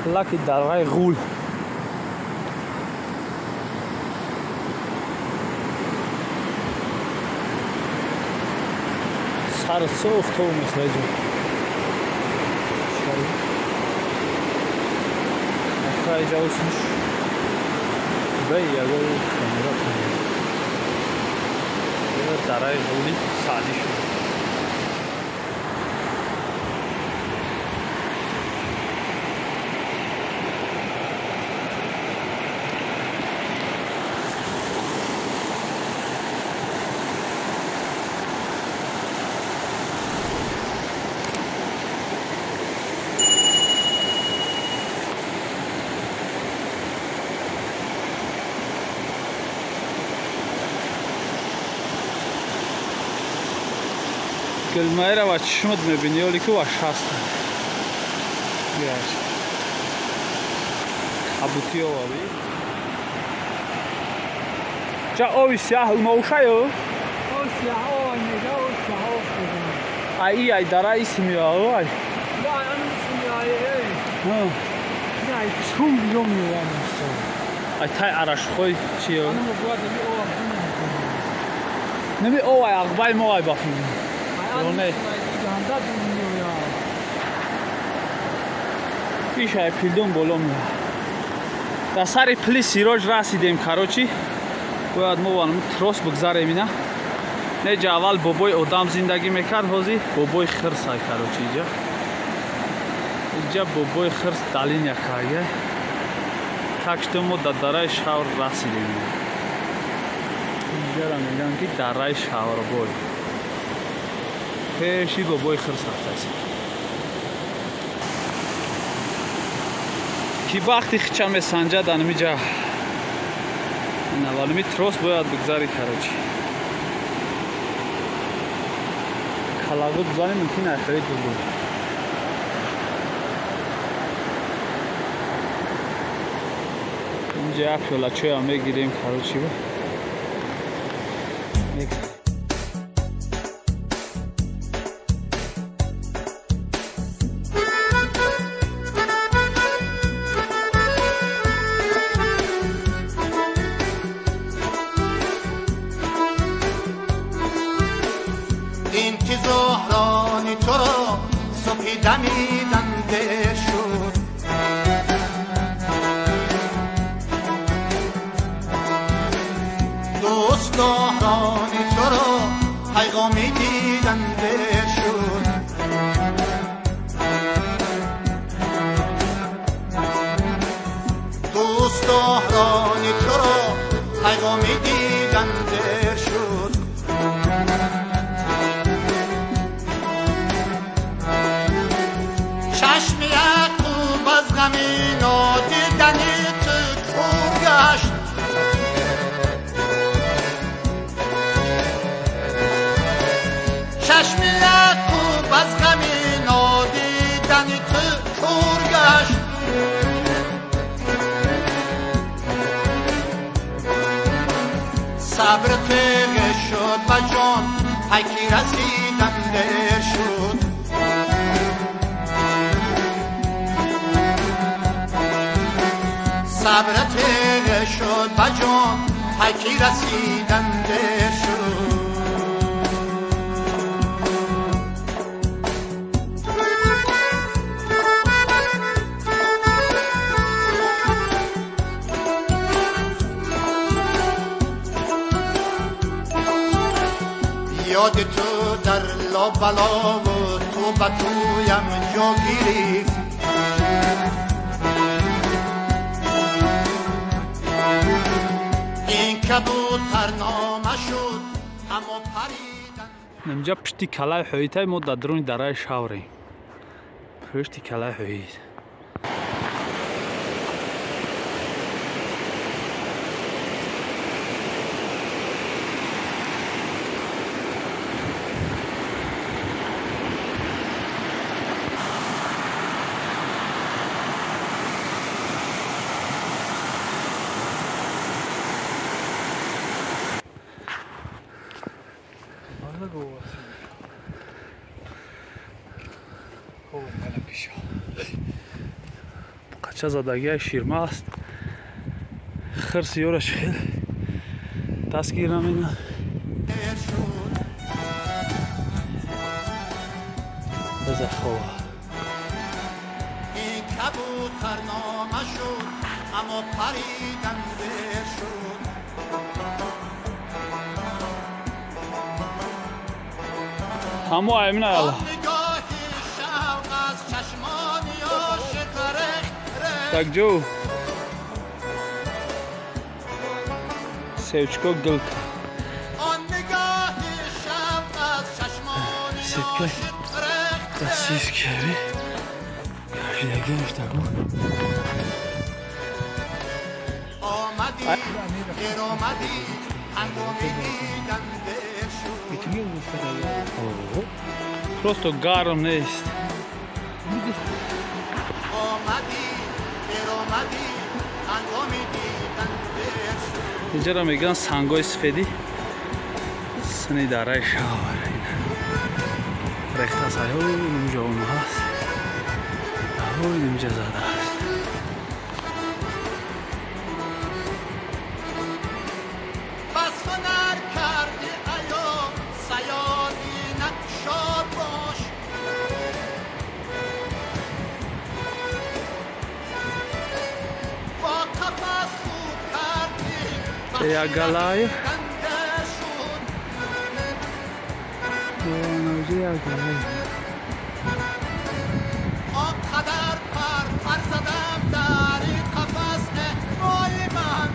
Шаклаки дараи Ғул. Сар соф то мислаҷо. Ахраҷаусмш. Бай ягон камера дараи Ғули Саъдӣ шуд. Гулмайра ва чишмат мебини, оли ки ва шаста. Кабути овави. Ча ови сиёҳ умаушаю? Ови сиёҳ ой нега, ови сиёҳ ов. Ай ай дара исмиё ай. Ва ан исмиё ай. Ҳа. Ай чум биём меям. Ай тай арашхой чиё? Ан мугад ми ов. Неми ов ай ағбай мо ай бафм. Ишай пилдон боло меяд. Дар сари пили Сироҷ расидем, короче. Бояд мо ванми трос бигзарем ина. Неҷа аввал бобои одам зиндагӣ мекард, ҳозир бобои хирс ай, короче, иҷа. Иҷа бобои хирс далиня карда. Так что мо дар дараи Шавр расидем. Иҷара мегӯянд ки дараи Шаврбой. Пеши бобои хирс рафтааст. Ки вақти хича месанҷад анмиҷа навалми трос бояд бигзари, короче. Калагу бизанӣ мумкин айхари дубу. Инҷа як пиёла чоя мегирем, короче. انتظاران تو را صبحی دمیدن دیر شد. دوستداران تو را پیغامی دیدن دیر شد. دوستداران تو را پیغامی دیدن دیر شد. چشم یعقوب از غم نادیدن تو کور گشت. چشم یعقوب از غم نادیدن تو کور گشت. صبر تیغ شد و جان پکی رسیدن دیر شد. صبر تیغ شد و جان پکی رسیدن دیر شد. یاد تو در لابلا و تو به تویم جا گرفت. این کبوتر نامه شد اما پریدن. инҷа пушти калаи ҳоитай мо дар дуруни дараи Шаврем. Пушти калаи ҳоит. Бача задагиай ширма аст. Хирси ёраш хел дастгир намена. Биза хова. این کبوتر نامه شد اما پریدن دیر شد. ҳамо аймина آن نگاه شوق از چشمان عاشق رخت رخت. такҷо севчко гилка آن نگاه شوق از چشمان Сетка. عاشق رخت رخت. российскияви кашидагиштаку. آمدی دیر آمدی هنگامی دیدن دیر شد. Просто гарм нест. آمدی دیر آمدی هنگامی دیدن دیر شد. Инҷаро мегӯянд сангои сифедӣ сини дараи шавр рехтааст. Ай инҷо он ҳаст, инҷа задааст. بس هنر کردی ایا صیادی نکشاد باش. با قفس خوب کردی як галай بخشیدن شد. як галай. آنقدر پر پر زدم در این قفس ای وای من.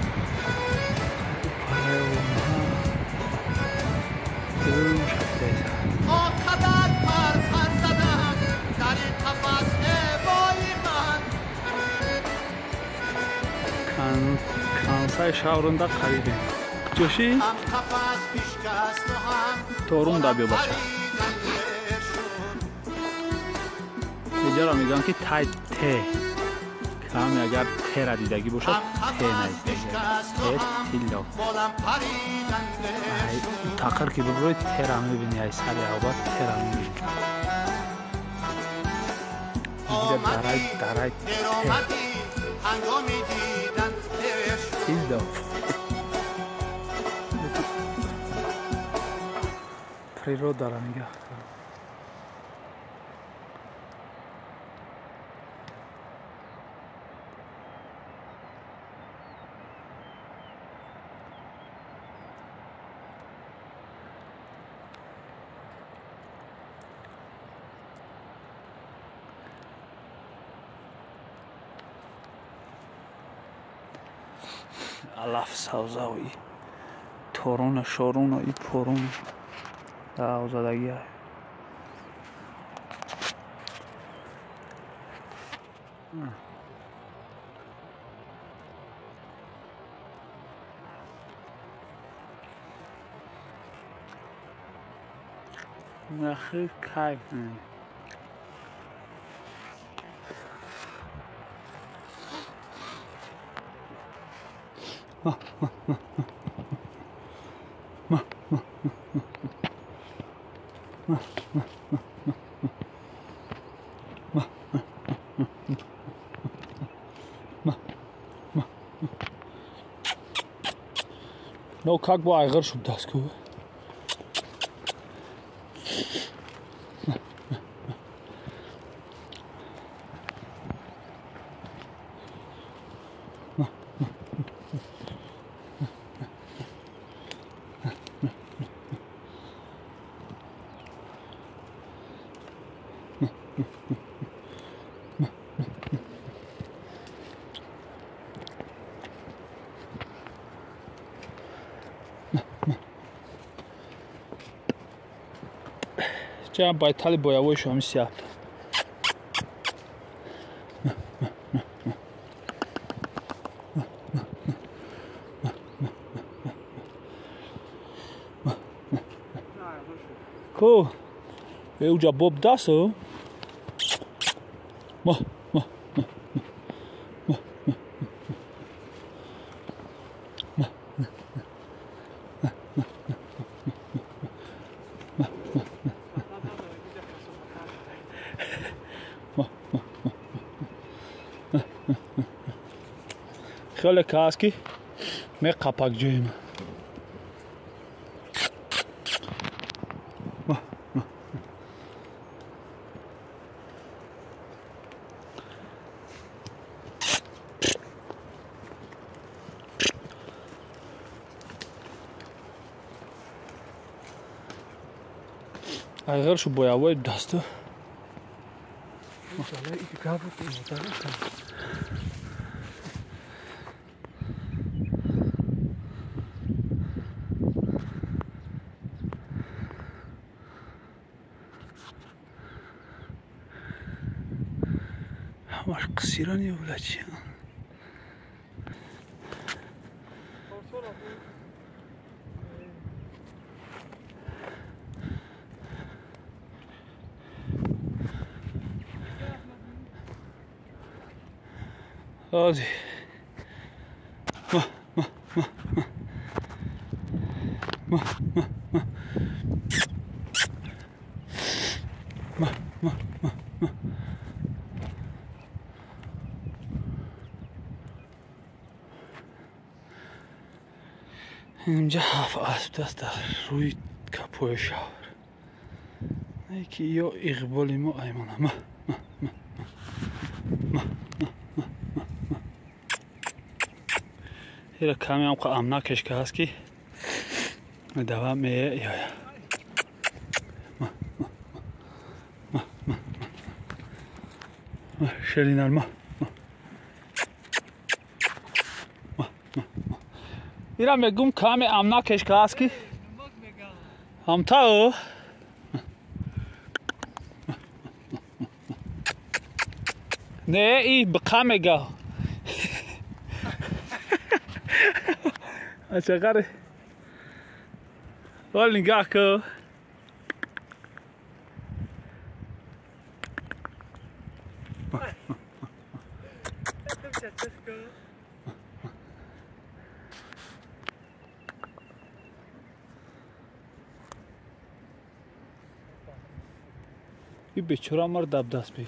آنقدر پر پر زدم در این قفس ای وای من. Кансаи шаврунда қарибем ҷоши هم قفس بشکست و هم торунда биё бача. پریدن دیر شد. Инҷаро мегӯянд ки тай те каме агар тера дидагӣ бошад هم те قفس наист بشکست و те هم тилло. بالم پریدن دیر شد. тақир ки бибурӣ тера мебинӣ, ай сари авбат тера мебинӣ. Инҷа дарай آمدی дарай دیر те آمدی هنگامی دیدن دیر شد. тилло. Природаро нигаҳ дор. Алаф савзави торуна шоруна и поруна озадагия. Нахи кайф. Но как бы айғыр шуд дастку. Ҷа байтали боявои шоми сияб. Ку уҷа боб дасту ма ма ма ма ма ма. Хеле кас ки меқапак ҷоима. Айғар шу боявой дасту. Ҳамаш қисиран ё чи? Ози. Ма, ма, ма, ма. Ма, ма, ма. Ма, ма, ма, ма. Инҷа ҳафт асп аст дар рӯи капои шаҳр. Не ки ё иқболи мо аймона. Ма, ма, ма, ма. Ма, ма, ма. Ира каме ҳам амнакеш ка ҳаст ки дава меяя. Ма, ма, ма, ма, ма. Шеринар ма, ма. Ма, ма, ма. Ира мегум каме амнакеш ка ҳаст ки ҳамтао. Не, и бқа мега. Ачагаре. Вол нигоҳ ку. И бечора мар дабдаст бе.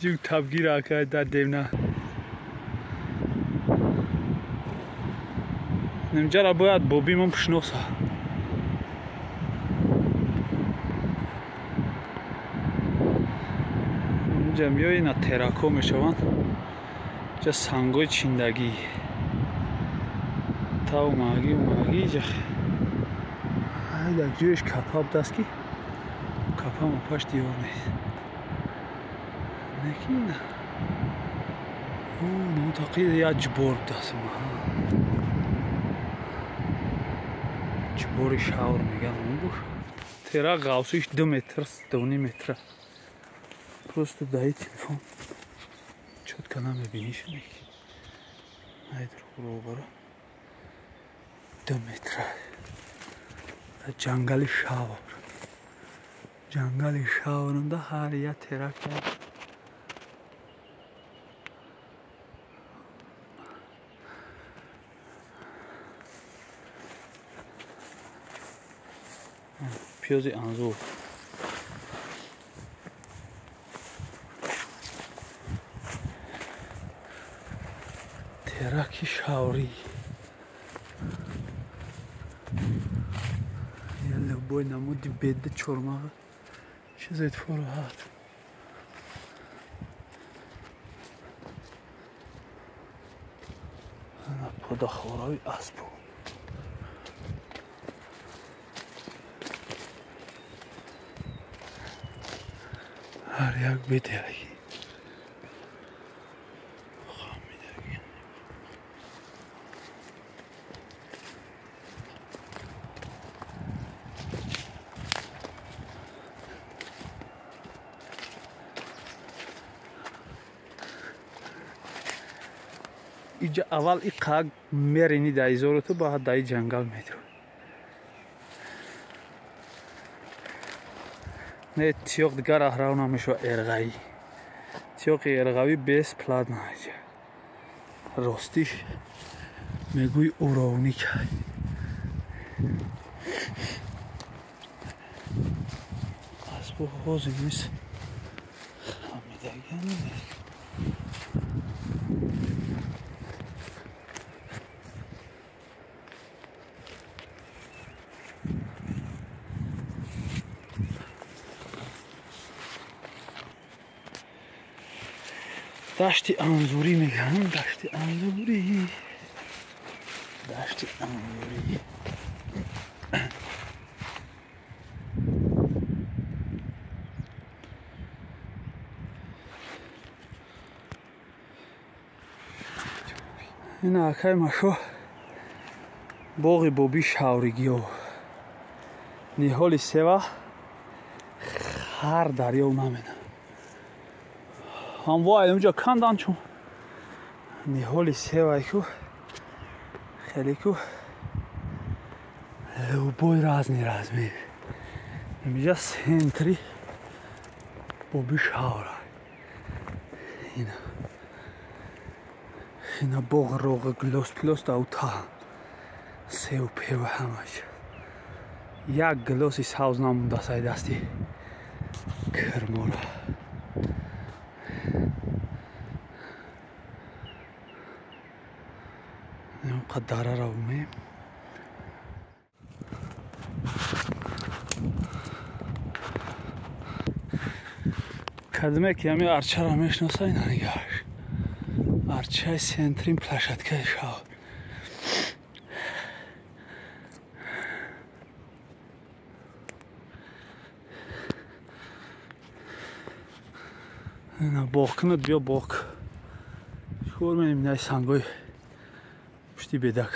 Ҷуг табгир ака дар девна. Нимҷара бояд бобимон пишноса. Инҷа меои на терако мешаванд. Инҷа сангои чиндагӣ. Тав маги маги ҷа. Дар ҷояш капа будаст ки капа мапаш диёр нест. Неки на. Нотақи як ҷбор будаст. Ҷбори шавр меган он бош. Тера ғавсиш 2 метр, 2.5 метра. Просто даи телефон чётко намебиниш неки. Найдр робара. 2 метра. Ҷангали шавр. Ҷангали шаврында ҳар як терак пиёзи анзур. Тераки шаврӣ. Бой намуди беда чормаға чизет фуруҳат. Ана подахораи аспу. Ҳар як бедаги. Иҷа аввал и қаг мерини даизороту баъд даи ҷангал медро. Не тиёқ дигар аҳрав намешава эрғавӣ. Тиёқи эрғавӣ бесплатно иҷа. Ростиш мегӯй уровни кай. Ҳозир нест. Хамидагиам. Дашти Анзурӣ мегӯям, дашти Анзурӣ. Дашти Анзурӣ. Ина акай машо боғи боби шавригиё. Ниҳоли сева хар дарё намена. Ҳам вай онҷо кандан чун ниҳоли севай ку хеле ку любой разни размер. Инҷа центри боби шавра. Ина ина боғ роғ глос плос да ута сев пева ҳамаш. Як глоси савз намонда сай дасти кирмора. Дарара умеем. Кадме ки ҳами арчаро мешноса, ина нигаҳш. Арчаи центрин площадкаи шаҳр. Ина боғ кунад, биё боғ. Чикор менем инаи сангои пушти бедак.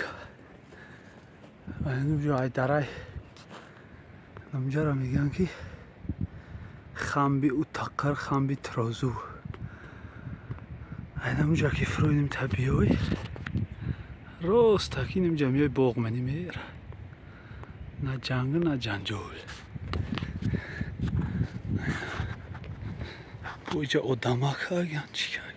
Инҷо ай дарай. Инҷаро мегӯянд ки хамби утаққар, хамби трозу. Айнамҷа ки фурӯинем та биёй. Рост таки инҷа миёй боғ менем ера. На ҷанг, на ҷанҷол. Иҷа одамак аган чӣ каган.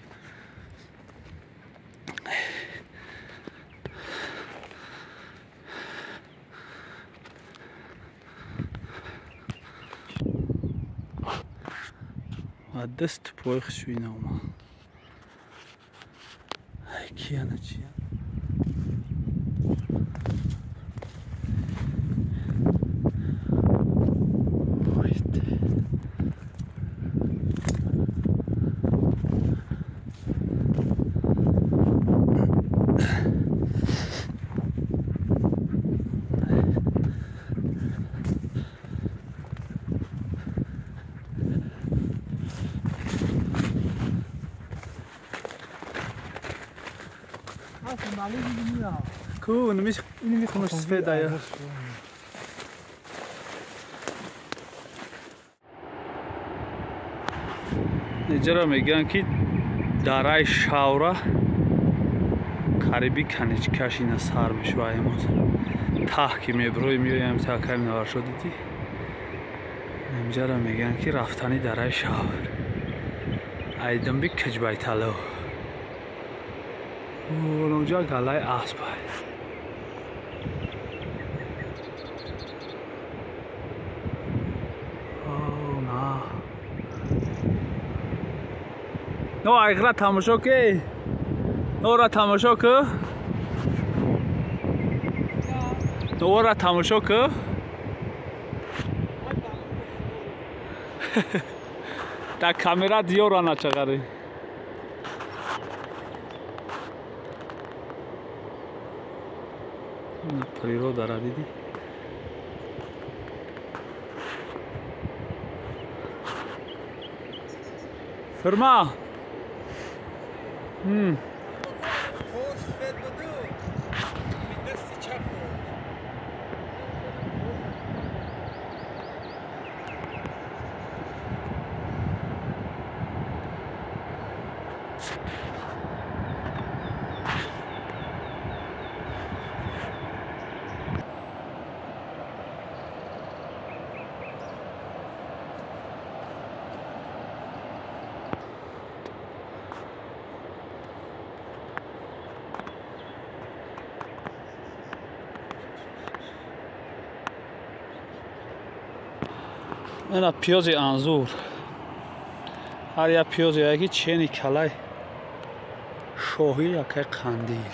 Даст пой хушвина ума. Ай кияна чия. Ку, инми хунаш сфедая. Неҷаро мегӯянд ки дараи шавра қариби каничкаш ина сар мешава имоз. Таҳ ки меброи меоям такаи наваршо дидӣ. Инҷаро мегӯянд ки рафтани дараи шавр. Айдамби каҷбайтало. Онҷа галаи асп. Но айғра тамошо ки. Нора тамошо ки. Нора тамошо ки. Та камера диёра начағари. Природа ра дидӣ. Фирма. Ина пиёзи анзур. Ҳар як пиёзе яки чени калай шоҳи якай қандил.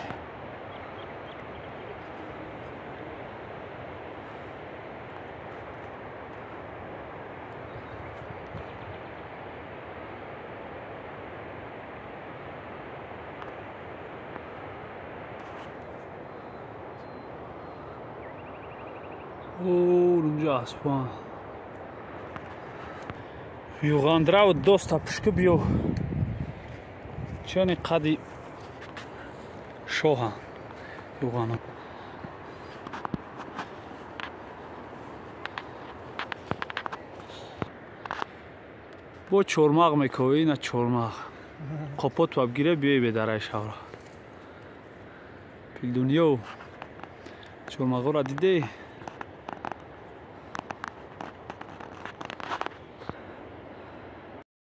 Онҷо аспан. Юғандраву доста пушки биё. Чони қади шоҳа юғана. Бо чормағ мекови, ина чормағ. Қопот бигире биёй бедараи шавра. Пилдунё чормағҳоро дидей?